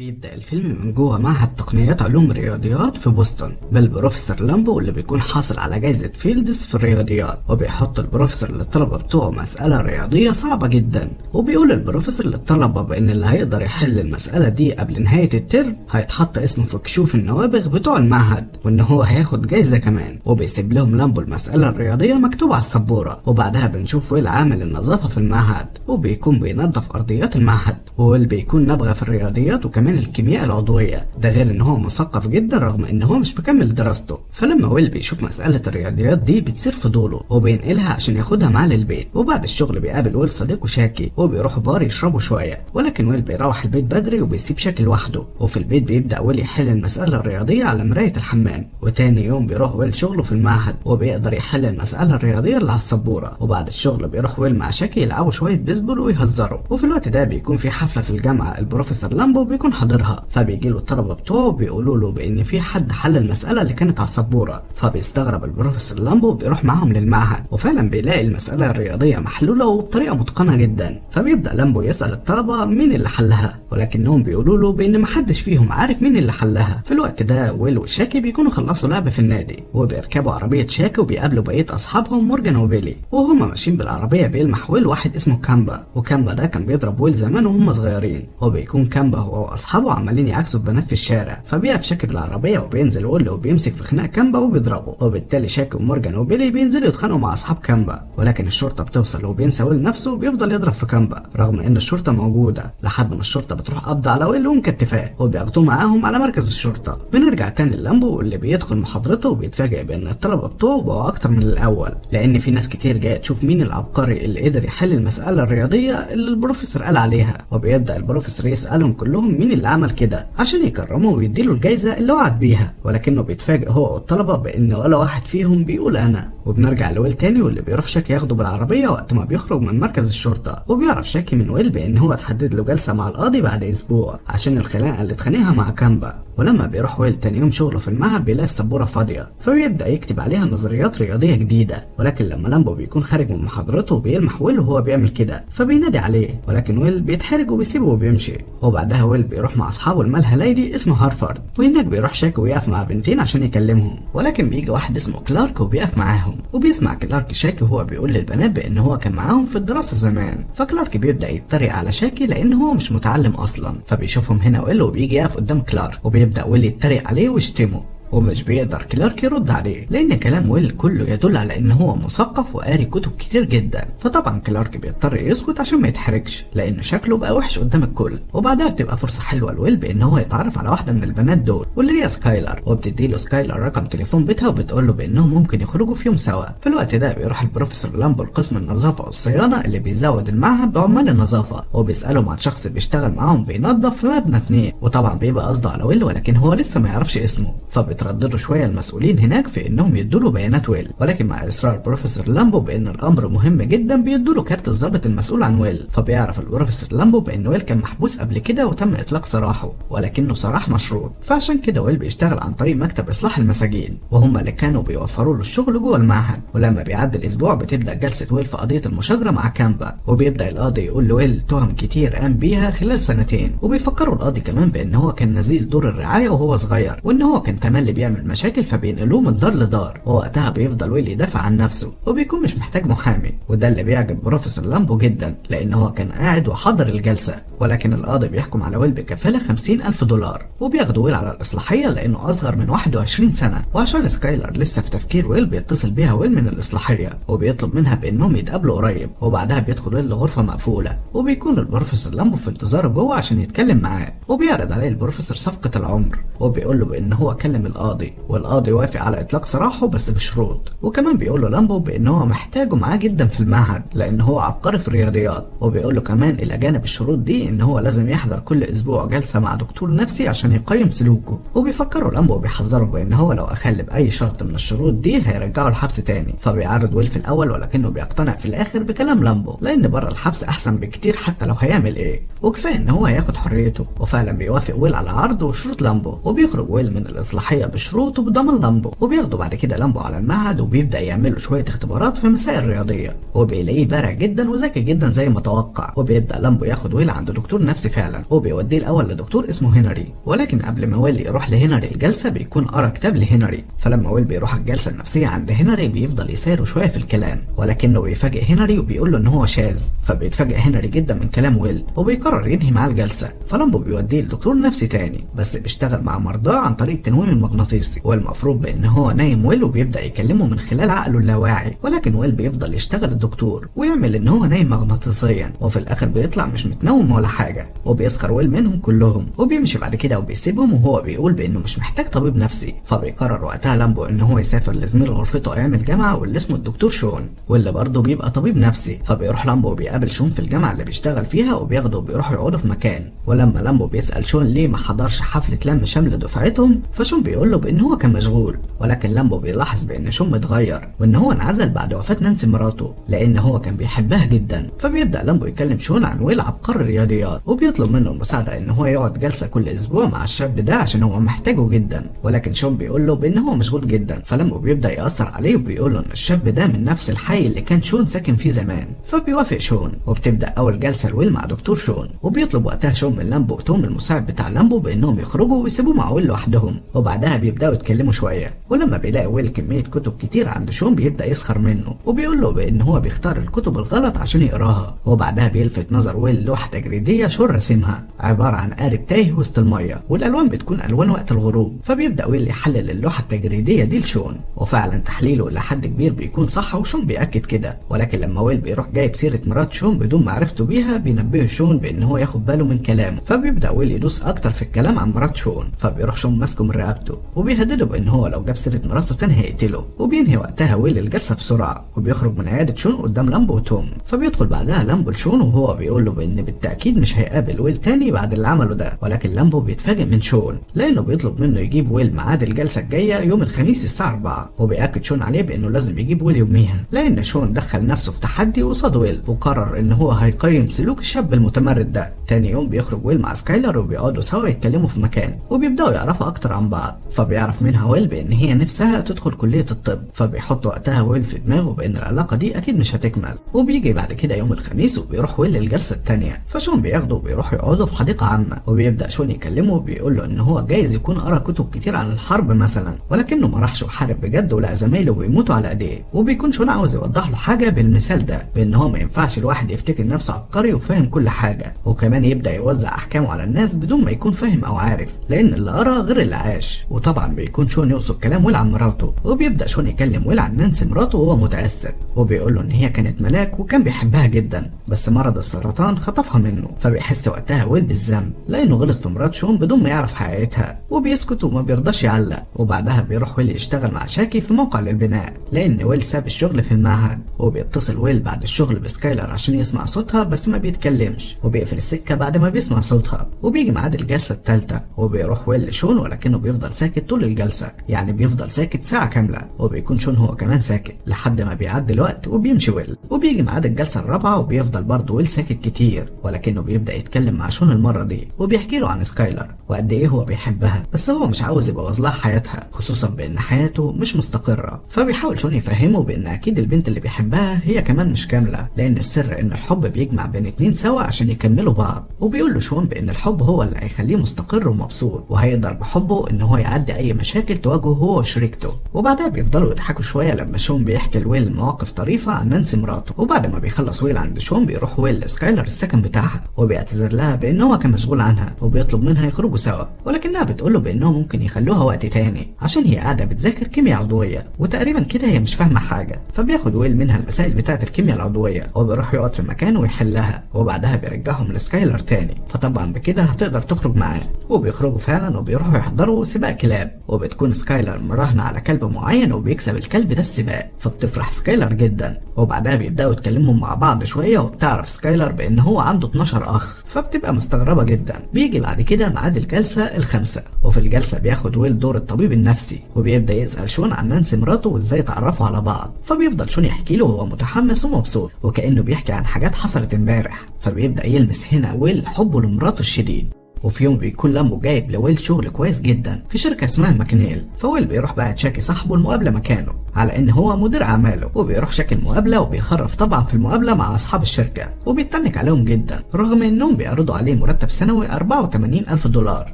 بيبدأ الفيلم من جوه معهد تقنيات علوم الرياضيات في بوسطن بالبروفيسور لامبو اللي بيكون حاصل على جايزة فيلدز في الرياضيات، وبيحط البروفيسور للطلبة بتوعه مسألة رياضية صعبة جدا، وبيقول البروفيسور للطلبة بأن اللي هيقدر يحل المسألة دي قبل نهاية الترم هيتحط اسمه في كشوف النوابغ بتوع المعهد، وان هو هياخد جايزة كمان. وبيسيب لهم لامبو المسألة الرياضية مكتوبة على السبورة. وبعدها بنشوف ويل عامل النظافة في المعهد، وبيكون بينظف أرضيات المعهد، وويل بيكون نابغة في الرياضيات وكمان الكيمياء العضوية، ده غير ان هو مثقف جدا رغم ان هو مش مكمل دراسته. فلما ويل بيشوف مسألة الرياضيات دي بتصير فضوله وبينقلها عشان ياخدها معاه للبيت. وبعد الشغل بيقابل ويل صديقه شاكي وبيروحوا بار يشربوا شوية، ولكن ويل بيروح البيت بدري وبيسيب شاكي لوحده. وفي البيت بيبدأ ويل يحل المسألة الرياضية على مراية الحمام. وتاني يوم بيروح ويل شغله في المعهد وبيقدر يحل المسألة الرياضية اللي على السبورة. وبعد الشغل بيروح ويل مع شاكي يلعبوا شوية بيسبول ويهزروا. وفي الوقت ده بيكون في حفلة في الجامعة البروفيسور لامبو بيكون حاضرها، فبيجي له الطلبة بتوعه بيقولوا له بإن في حد حل المسألة اللي كانت على السبورة. فبيستغرب البروفيسور لامبو بيروح معاهم للمعهد، وفعلا بيلاقي المسألة الرياضية محلولة وبطريقة متقنة جدا. فبيبدأ لامبو يسأل الطلبة مين اللي حلها، ولكنهم بيقولوا له بإن محدش فيهم عارف مين اللي حلها. في الوقت ده ويل وشاكي بيكونوا خلصوا لعب في النادي، وبيركبوا عربية شاكي وبيقابلوا بقية أصحابهم مورجان وبيلي. وهما ماشيين بالعربية بيلمح ويل واحد اسمه كامبا، وكامبا ده كان بيضرب ويل زمان وهم صغيرين. وبيكون كامبا هو واصحابه عمالين يعاكسوا بنات في الشارع، فبيقف شاكي بالعربية وبينزل ويل وبيمسك في خناق كامبا وبيضربه. وبالتالي شاكي ومورجان وبيلي بينزلوا يتخانقوا مع اصحاب كامبا، ولكن الشرطة بتوصل وبينسى ويل نفسه وبيفضل يضرب في كامبا رغم ان الشرطة موجودة، لحد ما الشرطة بتروح قبض على ويل ومكتفاه وبياخدوه معاهم على مركز الشرطة. بنرجع تاني للامبو اللي بيدخل محاضرته وبيتفاجئ بان الطلبة بتوعه بقوا اكتر من الاول، لان في ناس كتير جاية تشوف مين العبقري اللي قدر يحل المسألة الرياضية اللي البروفيسور قال عليها. وبيبدأ البروفيسور يسألهم كلهم مين اللي عمل كده عشان يكرمه ويديله الجايزة اللي وعد بيها، ولكنه بيتفاجئ هو والطلبة بان ولا واحد فيهم بيقول انا. وبنرجع لويل تاني واللي بيروح شاكي ياخده بالعربية وقت ما بيخرج من مركز الشرطة، وبيعرف شاكي من ويل بان هو اتحدد له جلسة مع القاضي بعد اسبوع عشان الخناقة اللي اتخانقها مع كامبا. ولما بيروح ويل تاني يوم شغله في المعهد بيلاقي السبورة فاضية، فبيبدأ يكتب عليها نظريات رياضية جديدة. ولكن لما لامبو بيكون خارج من محاضرته بيلمح ويل وهو بيعمل كده، فبينادي عليه، ولكن ويل بيتحرج وبيسيبه وبيمشي. وبعدها ويل بيروح مع اصحابه الملهى ليلي اسمه هارفارد، وهناك بيروح شاكي ويقف مع بنتين عشان يكلمهم، ولكن بيجي واحد اسمه كلارك وبيقف معاهم. وبيسمع كلارك شاكي وهو بيقول للبنات بان هو كان معاهم في الدراسة زمان، فكلارك بيبدأ يتريق على شاكي لان هو مش متعلم اصلا. فبيشوفهم هنا ويل وبيجي يقف قدام كلارك، وبيبدأ ويل يتريق عليه ويشتمه، ومش بيقدر كلارك يرد عليه لان كلام ويل كله يدل على ان هو مثقف وقاري كتب كتير جدا. فطبعا كلارك بيضطر يسكت عشان ما يتحرجش لان شكله بقى وحش قدام الكل. وبعدها بتبقى فرصة حلوة لويل بان هو يتعرف على واحدة من البنات دول واللي هي سكايلر، وبتدي له سكايلر رقم تليفون بيتها وبتقول له بانهم ممكن يخرجوا في يوم سوا. في الوقت ده بيروح البروفيسور لامبو لقسم النظافة والصيانه اللي بيزود المعهد بعمال النظافة، وبيسالهم عن شخص بيشتغل معاهم بينظف في مبنى 2، وطبعا بيبقى قصده على ويل ولكن هو لسه ما يعرفش اسمه. فبيترددوا شوية المسؤولين هناك في انهم يدوا له بيانات ويل، ولكن مع اصرار بروفيسور لامبو بان الامر مهم جدا بيدوا له كارت الضابط المسؤول عن ويل. فبيعرف البروفيسور لامبو بان ويل كان محبوس قبل كده وتم اطلاق سراحه، ولكنه سراح مشروط، فعشان كده ويل بيشتغل عن طريق مكتب اصلاح المساجين، وهم اللي كانوا بيوفروا له الشغل جوه المعهد. ولما بيعدي الاسبوع بتبدا جلسه ويل في قضية المشاجره مع كامبا، وبيبدا القاضي يقول لويل تهم كتير قام بيها خلال سنتين، وبيفكروا القاضي كمان بان هو كان نزيل دور الرعاية وهو صغير، وان هو كان تملي بيعمل مشاكل فبينقلوه من دار لدار. ووقتها بيفضل ويل يدافع عن نفسه وبيكون مش محتاج محامي، وده اللي بيعجب بروفيسور لامبو جدا لان هو كان قاعد وحضر الجلسة. ولكن القاضي بيحكم على ويل بكفاله $50,000، وبياخدوا ويل على الاصلاحية لانه اصغر من 21 سنة. وعشان سكايلر لسه في تفكير ويل بيتصل بيها ويل من الاصلاحية وبيطلب منها بانهم يتقابلوا قريب. وبعدها بيدخل ويل لغرفة مقفولة، وبيكون البروفيسور لامبو في انتظاره جوه عشان يتكلم معاه، وبيعرض عليه البروفيسور صفقة العمر، وبيقول له بان هو كلم القاضي والقاضي وافق على اطلاق سراحه بس بشروط. وكمان بيقول له لامبو بان هو محتاجه معاه جدا في المعهد لان هو عبقري في الرياضيات، وبيقول له كمان الى جانب الشروط دي ان هو لازم يحضر كل اسبوع جلسه مع دكتور نفسي عشان يقيم سلوكه. وبيفكروا لامبو وبيحذره بان هو لو اخل باي شرط من الشروط دي هيرجعه الحبس تاني. فبيعرض ويل في الاول ولكنه بيقتنع في الاخر بكلام لامبو لان بره الحبس احسن بكتير حتى لو هيعمل ايه، وكفاية ان هو هياخد حريته. وفعلا وفعلا بيوافق ويل على عرض وشروط لامبو، وبيخرج ويل من الاصلاحية بشروط وبضمان لامبو. وبياخده بعد كده لامبو على المعهد وبيبدا يعمل له شوية اختبارات في مسائل رياضية، وبيلاقيه بارع جدا وذكي جدا زي ما توقع. وبيبدا لامبو ياخد ويل عند دكتور نفسي فعلا، وبيوديه الاول لدكتور اسمه هنري. ولكن قبل ما ويل يروح لهنري الجلسة بيكون قرا كتاب لهنري. فلما ويل بيروح الجلسة النفسية عند هنري بيفضل يسايره شوية في الكلام، ولكنه بيفاجئ هنري وبيقول له ان هو شاذ. فبيتفاجئ هنري جدا من كلام ويل وبيقرر ينهي معاه الجلسة. فلامبو بيوديه لدكتور نفسي تاني بس بيشتغل مع مرضاه عن طريق التنويم المغناطيسي، والمفروض بان هو نايم ويل وبيبدا يكلمه من خلال عقله اللاواعي، ولكن ويل بيفضل يشتغل الدكتور ويعمل ان هو نايم مغناطيسيا، وفي الاخر بيطلع مش متنوم ولا حاجة. وبيسخر ويل منهم كلهم وبيمشي بعد كده وبيسيبهم، وهو بيقول بانه مش محتاج طبيب نفسي. فبيقرر وقتها لامبو ان هو يسافر لزميل غرفته ايام الجامعة واللي اسمه الدكتور شون، واللي برضه بيبقى طبيب نفسي. فبيروح لامبو وبيقابل شون في الجامعة اللي بيشتغل فيها، وبياخده وبيروحوا يقعدوا في مكان. ولما لامبو بيسأل شون ليه ما حضرش حفلة لم شمل دفعتهم، فشون بيقول له بان هو كان مشغول. ولكن لامبو بيلاحظ بان شون متغير وان هو انعزل بعد وفاه نانسي مراته لان هو كان بيحبها جدا. فبيبدا لامبو يكلم شون عن ويل عبقري الرياضيات، وبيطلب منه المساعدة ان هو يقعد جلسه كل اسبوع مع الشاب ده عشان هو محتاجه جدا. ولكن شون بيقول له بان هو مشغول جدا. فلامبو بيبدا ياثر عليه وبيقول له ان الشاب ده من نفس الحي اللي كان شون ساكن فيه زمان. فبيوافق شون، وبتبدا اول جلسه لويل مع دكتور شون. وبيطلب وقتها شون من لامبو وتوم المساعد بتاع لامبو بانهم يخرجوا ويسيبوه مع ويل لوحدهم. وبعدها بيبداوا يتكلموا شوية، ولما بيلاقي ويل كمية كتب كتير عند شون بيبدا يسخر منه وبيقول له بان هو بيختار الكتب الغلط عشان يقراها. وبعدها بيلفت نظر ويل لوحة تجريديه شون راسمها عبارة عن قارب تايه وسط المية، والالوان بتكون الوان وقت الغروب. فبيبدا ويل يحلل اللوحة التجريديه دي لشون، وفعلا تحليله لحد كبير بيكون صح وشون بيأكد كده. ولكن لما ويل بيروح جايب سيره مرات شون بدون معرفته بيها بينبهه شون بان هو ياخد باله من كلامه. فبيبدا ويل يدوس اكتر في الكلام عن مرات شون، فبيروح شون ماسكه من رقبته وبيهدده بان هو لو جاب سيره مراته تاني هيقتله. وبينهي وقتها ويل الجلسة بسرعة وبيخرج من عيادة شون قدام لامبو وتوم. فبيدخل بعدها لامبو لشون وهو بيقول له بان بالتاكيد مش هيقابل ويل تاني بعد اللي عمله ده. ولكن لامبو بيتفاجئ من شون لانه بيطلب منه يجيب ويل ميعاد الجلسة الجاية يوم الخميس الساعة 4، وبيأكد شون عليه بانه لازم يجيب ويل يوميها لان شون دخل نفسه في تحدي قصاد ويل وقرر ان هو هيقيم سلوك الشاب المتمرد ده. تاني يوم بيخرج ويل مع سكايلر وبيقعدوا سوا يتكلموا في مكان وبيبداوا يعرفوا اكتر عن بعض. فبيعرف منها ويل بان هي نفسها تدخل كليه الطب، فبيحط وقتها ويل في دماغه بان العلاقة دي اكيد مش هتكمل. وبيجي بعد كده يوم الخميس وبيروح ويل للجلسه الثانية، فشون بياخده وبيروحوا يقعدوا في حديقة عامة. وبيبدا شون يكلمه وبيقول له ان هو جايز يكون قرا كتب كتير عن الحرب مثلا، ولكنه ما راحش وحارب بجد ولقى زمايله بيموتوا على ايديه. وبيكون شون عاوز يوضح له حاجة بالمثال ده بان هو ما ينفعش الواحد يفتكر نفسه عبقري وفاهم كل حاجة، وكمان يبدا يوزع احكامه على الناس بدون ما يكون فاهم او عارف، لان اللي قرا غير اللي عاش. وطبعا بيكون شون يقصد كلام ويل عن مراته. وبيبدا شون يكلم ويل عن نانسي مراته وهو متاثر، وبيقول له ان هي كانت ملاك وكان بيحبها جدا بس مرض السرطان خطفها منه. فبيحس وقتها ويل بالذنب لانه غلط في مرات شون بدون ما يعرف حقيقتها، وبيسكت وما بيرضاش يعلق. وبعدها بيروح ويل يشتغل مع شاكي في موقع للبناء لان ويل ساب الشغل في المعهد. وبيتصل ويل بعد الشغل بسكايلر عشان يسمع صوتها بس ما بيتكلمش، وبيقفل السكة بعد ما بيسمع صوتها. وبيجي ميعاد الجلسة الثالثة وبيروح ويل لشون ولكنه بيفضل ساكت طول الجلسة، يعني بيفضل ساكت ساعة كاملة، وبيكون شون هو كمان ساكت لحد ما بيعدي الوقت وبيمشي ويل. وبيجي ميعاد الجلسة الرابعة وبيفضل برضه ويل ساكت كتير، ولكنه بيبدا يتكلم مع شون المرة دي وبيحكي له عن سكايلر وقد ايه هو بيحبها، بس هو مش عاوز يبوظ لها حياتها خصوصا بان حياته مش مستقره. فبيحاول شون يفهمه بان اكيد البنت اللي بيحبها هي كمان مش كاملة، لان السر ان الحب بيجمع بين اتنين سوا عشان يكملوا بعض. وبيقول له شون بان الحب هو اللي هيخليه مستقر ومبسوط، وهيقدر بحبه ان هو يعدي اي مشاكل تواجهه هو وشريكته. وبعدها بيفضلوا يضحكوا شوية لما شون بيحكي لويل مواقف طريفه عن نانسي مراته. وبعد ما بيخلص ويل عند شون بيروح ويل لسكايلر السكن بتاعها وبيعتذر لها بان هو كان مشغول عنها، وبيطلب منها يخرجوا سوا، ولكنها بتقول له بانهم ممكن يخلوها وقت تاني عشان هي قاعدة بتذاكر كيمياء عضوية وتقريبا كده هي مش فاهمه حاجة. فبياخد ويل منها المسائل بتاعه الكيمياء العضوية وبيروح يقعد في مكانه ويحلها، وبعدها بيرجعهم لسكايلر تاني. فطبعا بكده هتقدر تخرج معاه، وبيخرجوا فعلا وبيروحوا يحضروا سباق كلاب، وبتكون سكايلر مراهنه على كلب معين وبيكسب الكلب ده السباق، فبتفرح سكايلر جدا. وبعدها بيبداوا يتكلموا مع بعض شوية، وبتعرف سكايلر بان هو عنده 12 اخ، فبتبقى مستغربه جدا. بيجي بعد كده ميعاد الجلسة الخامسة، وفي الجلسة بياخد ويل دور الطبيب النفسي وبيبدا يسال شون عن نانسي مراته وازاي اتعرفوا على بعض. فبيفضل شون يحكي له وهو متحمس ومبسوط وكانه بيحكي عن حاجات حصلت امبارح. فبيبدا يلمس هنا ويل حبه لمراته الشديد. وفي يوم بيكون لامبو جايب لويل شغل كويس جدا في شركة اسمها ماكنيل، فويل بيروح بعت شاكي صاحبه المقابلة مكانه على ان هو مدير اعماله، وبيروح شاكي المقابلة وبيخرف طبعا في المقابلة مع اصحاب الشركة وبيتنك عليهم جدا رغم انهم بيعرضوا عليه مرتب سنوي 84 ألف دولار.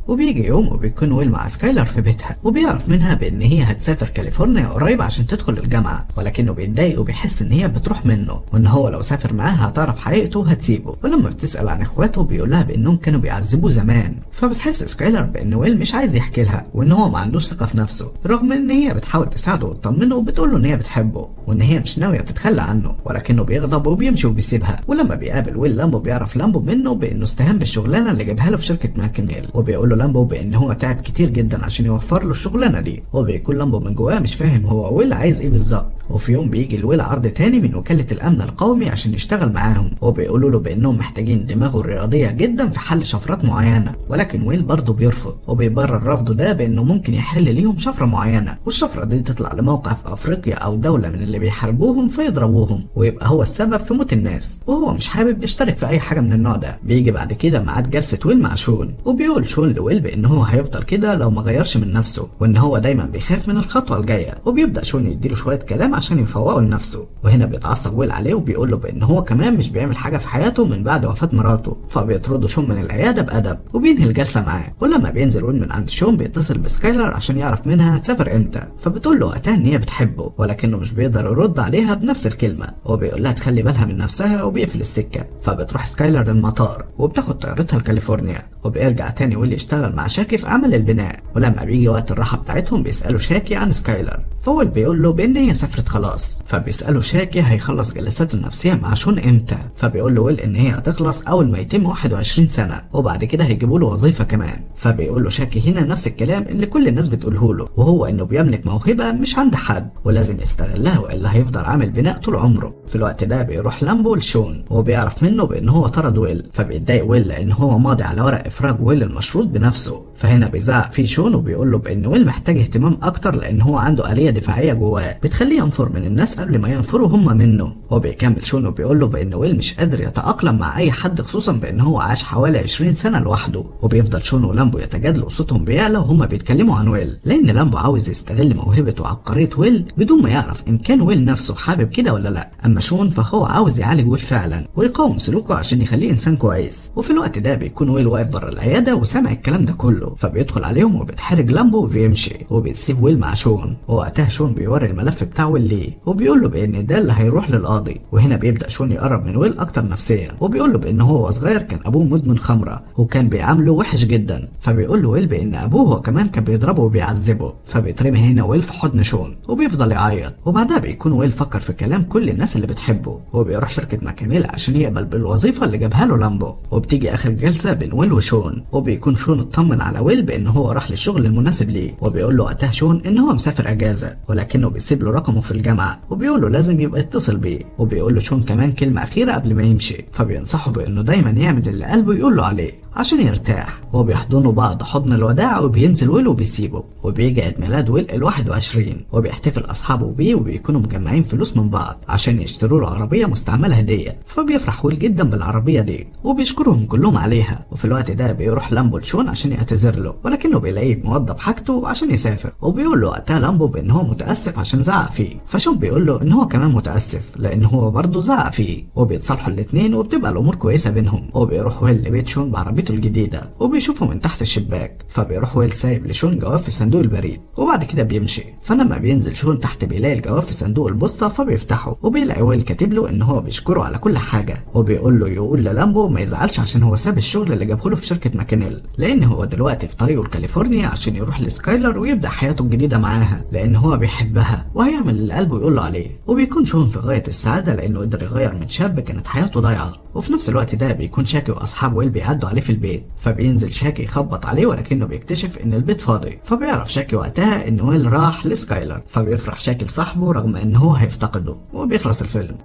وبيجي يوم وبيكون ويل مع سكايلر في بيتها، وبيعرف منها بان هي هتسافر كاليفورنيا قريب عشان تدخل الجامعة، ولكنه بيتضايق وبيحس ان هي بتروح منه وان هو لو سافر معاها هتعرف حقيقته وهتسيبه. ولما بتسأل عن اخواته بيقول لها بانهم كانوا بيعذبوه زمان، فبتحس سكايلر بان ويل مش عايز يحكي لها وان هو ما عندوش ثقة في نفسه، رغم ان هي بتحاول تساعده وتطمنه وبتقول له ان هي بتحبه وان هي مش ناوية تتخلى عنه، ولكنه بيغضب وبيمشي وبيسيبها. ولما بيقابل ويل لامبو بيعرف لامبو منه بانه استهان بالشغلانه اللي جابها له في شركة ماكنيل، وبيقول له لامبو بان هو تعب كتير جدا عشان يوفر له الشغلانة دي، وبيكون لامبو من جواه مش فاهم هو ويل عايز ايه بالظبط. وفي يوم بيجي لويل عرض تاني من وكالة الامن القومي عشان يشتغل معاهم، وبيقولوا له بانهم محتاجين دماغه الرياضية جدا في حل شفرات معينة، ولكن ويل برضه بيرفض وبيبرر رفضه ده بانه ممكن يحل ليهم شفرة معينة، والشفره دي تطلع لموقع في افريقيا او دولة من اللي بيحاربوهم فيضربوهم ويبقى هو السبب في موت الناس، وهو مش حابب يشترك في اي حاجة من النوع ده. بيجي بعد كده ميعاد جلسه ويل مع شون، وبيقول شون لويل بان هو هيفضل كده لو ما غيرش من نفسه وان هو دايما بيخاف من الخطوة الجاية، وبيبدا شون يديله شوية كلام عشان يفوقه لنفسه. وهنا بيتعصب ويل عليه وبيقول له بان هو كمان مش بيعمل حاجة في حياته من بعد وفاه مراته، فبيطرده شون من العيادة بادب وبينهي الجلسة معاه. ولما بينزل ويل من عند شون بيتصل بسكايلر عشان يعرف منها هتسافر امتى، فبتقول له وقتها ان هي بتحبه، ولكنه مش بيقدر يرد عليها بنفس الكلمة، وبيقول لها تخلي بالها من نفسها وبيقفل السكة. فبتروح سكايلر للمطار وبتاخد طيارتها لكاليفورنيا، وبيرجع تاني ويل يشتغل مع شاكي في عمل البناء. ولما بيجي وقت الراحة بتاعتهم بيسالوا شاكي عن سكايلر، فويل بيقول له بان هي سافرت خلاص. فبيساله شاكي هيخلص جلساته النفسية مع شون امتى، فبيقول له ويل ان هي هتخلص اول ما يتم 21 سنة وبعد كده هيجيبوا له وظيفة كمان. فبيقول له شاكي هنا نفس الكلام اللي كل الناس بتقوله له، وهو انه بيملك موهبة مش عند حد ولازم يستغلها والا هيفضل عامل بناء طول عمره. في الوقت ده بيروح لامبو لشون وبيعرف منه بان هو طرد ويل، فبيتضايق ويل لان هو ماضي على ورق افراج ويل المشروط بنفسه. فهنا بيزعق فيه شون وبيقول له بان ويل محتاج اهتمام اكتر لان هو عنده آلية دفاعية جواه بتخليه ينفر من الناس قبل ما ينفروا هم منه. وبيكمل شون وبيقول له بان ويل مش قادر يتأقلم مع اي حد، خصوصا بان هو عاش حوالي 20 سنة لوحده. وبيفضل شون ولامبو يتجادلوا وصوتهم بيعلى وهما بيتكلموا عن ويل، لان لامبو عاوز يستغل موهبته وعبقريه ويل بدون ما يعرف ان كان ويل نفسه حابب كده ولا لا. اما شون فهو عاوز يعالج ويل فعلا ويقاوم سلوكه عشان يخليه انسان كويس. وفي الوقت ده بيكون ويل واقف بره العيادة وسامع الكلام ده كله، فبيدخل عليهم وبيتحرج لامبو وبيمشي وبيسيب ويل مع شون. ووقتها شون بيوري الملف بتاع ويل ليه وبيقول له بان ده اللي هيروح للقاضي. وهنا بيبدا شون يقرب من ويل اكتر نفسيا وبيقول له بان هو صغير كان ابوه مدمن خمره وكان بيعامله وحش جدا، فبيقول له ويل بان ابوه هو كمان كان بيضربه وبيعذبه. فبيترمي هنا ويل في حضن شون وبيفضل يعيط. وبعدها بيكون ويل فكر في كلام كل الناس اللي بتحبه وبيروح شركة ماكنيل عشان يقبل بالوظيفة اللي جابها له لامبو. وبتيجي اخر جلسه بين ويل وشون، وبيكون شون اطمن على ويل بان هو راح للشغل المناسب ليه، وبيقول له وقتها شون ان هو مسافر اجازه، ولكنه بيسيب له رقمه في الجامعة وبيقول له لازم يبقى يتصل بيه. وبيقول له شون كمان كلمة اخيرة قبل ما يمشي، فبينصحه بانه دايما يعمل اللي قلبه يقول له عليه عشان يرتاح. وبيحضنوا بعض حضن الوداع وبينزل ويل وبيسيبه. وبيجي عيد ميلاد ويل ال21 وبيحتفل اصحابه بيه وبيكونوا مجمعين فلوس من بعض عشان يشتروا له عربية مستعملة هديه، فبيفرح ويل جدا بالعربية دي وبيشكرهم كلهم عليها. وفي الوقت ده بيروح لامبو لشون عشان يعتذر له، ولكنه بيلاقيه موضب حاجته عشان يسافر. وبيقول له وقتها لامبو بان هو متاسف عشان زعق فيه، فشون بيقول له ان هو كمان متاسف لان هو برضه زعق فيه. وبيتصالحوا الاثنين وبتبقى الامور كويسة بينهم. وبيروح ويل لبيت شون بعربيته الجديدة وبيشوفه من تحت الشباك، فبيروح ويل سايب لشون جواب في صندوق البريد وبعد كده بيمشي. فلما بينزل شون تحت بيلاقي الجواب في صندوق البوسطه فبيفتحه وبيلاقي ويل كاتب له ان هو بيشكره على كل حاجة، وبيقول له يقول للامبو ما يزعلش عشان هو ساب الشغل اللي جابه له في شركة ماكنيل، لان هو دلوقتي في طريقه لكاليفورنيا عشان يروح لسكايلر ويبدا حياته الجديدة معاها لان هو بيحبها وهيعمل اللي قلبه يقول له عليه. وبيكون شون في غاية السعادة لانه قدر يغير من شاب كانت حياته ضايعة. وفي نفس الوقت ده بيكون شاكي واصحاب ويل بيعدوا عليه في البيت، فبينزل شاكي يخبط عليه ولكنه بيكتشف ان البيت فاضي، فبيعرف شاكي وقتها ان ويل راح لسكايلر، فبيفرح شاكي لصاحبه رغم ان هو هيفتقده. وبيخلص الفيلم.